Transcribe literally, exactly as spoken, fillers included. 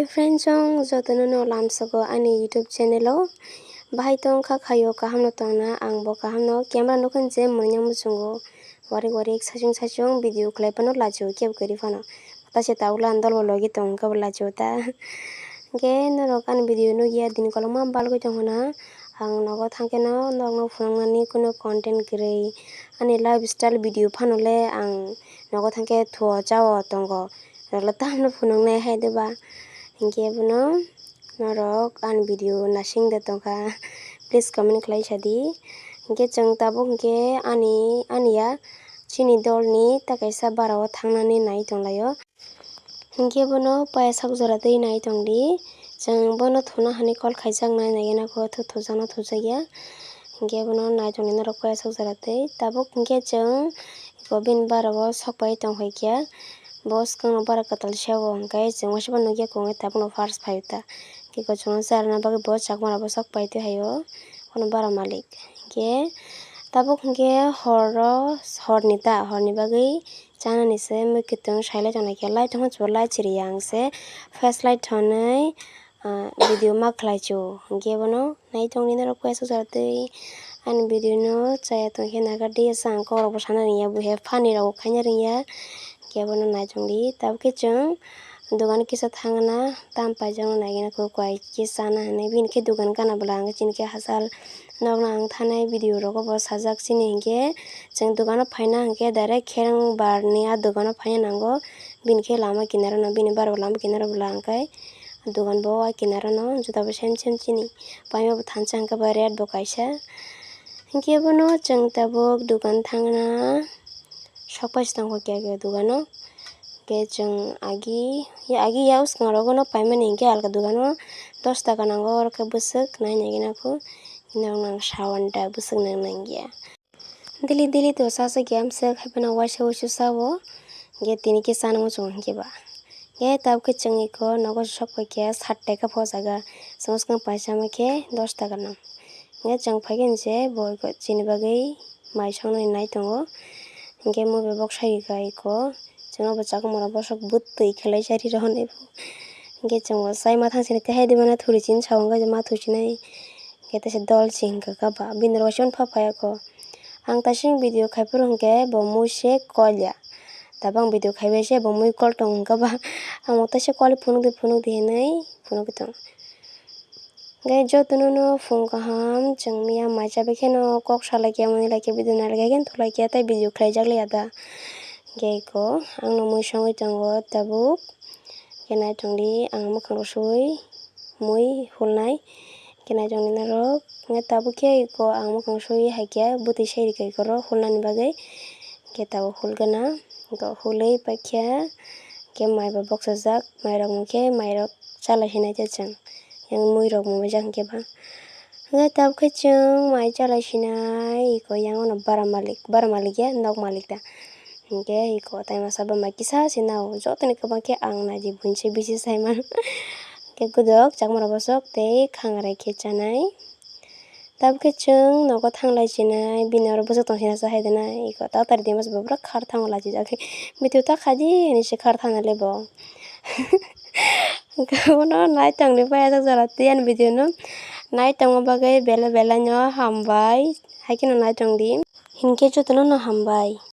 Friends, chwng jotono no lamsogo ani YouTube channel o. Bahai tong kha khayo, kaham no tongna, ang bo kaham no. Camera nukha je manya muchungo warik warik sachung sachung video khlai phano lachio kebo kwrwi phano. Tase tabuk lan dol bo logi tong khe bo lachio ta. Hwnkhe norok ani video nukya dini kolokma balgwi tong hwna. Ang nogo thangkhe no norokno phunuknani kunu content kwrwi. Ani lifestyle video phano le ang nogo thangkhe thuo chao tongo. Rwla tamno phunuknai hai de ba. Hinkhe bono norok ani video nasing de tongkha, please comment khlai sadi. Hinkhe chwng tabuk hinkhe ani, ani ya chini dolni ta kaisa barao thangnani nai tonglaio. Hinkhe bono paya sak jora twi nai tongdi. Chwng bono thuna hwnwi call khaijaknai, naigena kho thu-, thujakno thujakya. Hinkhe bono nai tongdi norok paya sak jora twi. Tabuk hinkhe chwng eko bini barao sok pai tongkha khe. Bo swkangno bara kwtal se obo, hwnkhe chwng uansukma nukya kung tabukno first phaio ta. Hwnkhe kochwngno charwna bagwi bo chakmara bwswk pai twi haio, bono bara malik. Hwnkhe tabuk hwnkhe horo, horni ta, horni bagwi chanani se mui kwtwng sailai tongnaikhe, light tongma chubo light chiriya ang se, flashlight thonwi, ah, video ma khlai chu. Hwnkhe bono nai tongdi norok khe sujak twi ani video no chaya tongkhe nagar di, sa ang kok rok bo sana ringya, buihe funny rok bo khaina ringya. Hwnkhe bono nai tongdi, tabukhe chwng dogan kisa thangna, tam paijakno naigena khe koi khe chana hinwi, bini khe dogan gana bwla ang chini khe hachal nokno ang thanai video rogo bo sajak chini hinkhe chwng dogano phaina hinkhe direct khereng barni a dogano phaina nango, bini khe lama kinaro no, bini barbo lama kinaro bwla hwnkhe. Dogan bo a kinaro no juda bo sem sem chini. Paima bo thansa hwnkhe bo red bo kaisa. Hwnkhe bono chwng tabuk dogan thangna sok pai se tongkha kiya kiya dogano. Hwnkhe chwng agi, ya agi ya swkang rogo no paimani hwnkhe alka dogano dos taka nango, oro khe bwswk nai nai gana kho. Hino nang sawan da bwswk nang nang ya. Daily daily to sa sa game se khai phano waisa waisa sao. Ge tini khe chana muchungo hinkhe ba. Ge tabukhe chwng iko nogo sok pai khe sat taka pho jaga. Chwng swkang paisa ma khe dos taka nang. Ge chwng phai khe je bo iko chini bagwi mai songnani nai tongo. Hinkhe mui bai bok sai rika iko. Chwngno bo chakmara bosok bwtwi khelai chari rohornai bo. Hinkhe chwng bo chai ma thang sini tei hai di mano thuri chini sao wngkha je ma thuri chinai. Khe teisa dol se hinkha kha ba, bini rok waisa phano phaiya kho. Ang taising video khai phuru hinkhe bo mui se kol ya. Tabang video khai bai se bo mui kol tong hinkha ba. Ang bo teisa kol phunuk di phunuk di hinui phunuk tong. Hinkhe jotono no phung kaham, chwng miya mai chabai kheno kok salai khe mwnwi lai khe video nai lai khe thulai khe tei video khlai jak liya da. Hinkhe iko ang no mui songwi tongo tabuk. Hinkhe nai tongdi ang mwkhang rok sui mui hulnai. Hinkhe nai tongdi norok. Hinkhe tabuk khe iko ang mwkhang sui hai khe bwtwi sai rikha iko ro hulnani bagwi. Hinkhe tabuk hulgana. Hinkhe hulwi paikha. Hinkhe mai bo boksajak. Mai rok mungkhe mai rok chalai hinai khe chwng. Yang mui rok mungwi jak hinkhe ba. Hinkhe tabuk khe chwng mai chalai sinai iko yang ono bara malik. Bara malik ya nok malik da. Hinkhe iko tai masa bo mai kisa se nao. Jotoni kwbang khe ang naidi buini se bisi sai mano. Hinkhe gwdok chakmara bosok tei khangarai khe chanai. Tabukhe chwng nogo thanglai chinai, bini oro bwswk tong sina cha hai dana, iko tatari di mas bo bwrwk khar thango lachi jak khe, video ta khai di hinui se khar thana le bo. Bono nai tongdi pai ajak jora tei ani video no nai tongma bagwi belai belai no hambai, hai kheno nai tongdi, hinkhe jotono no hambai.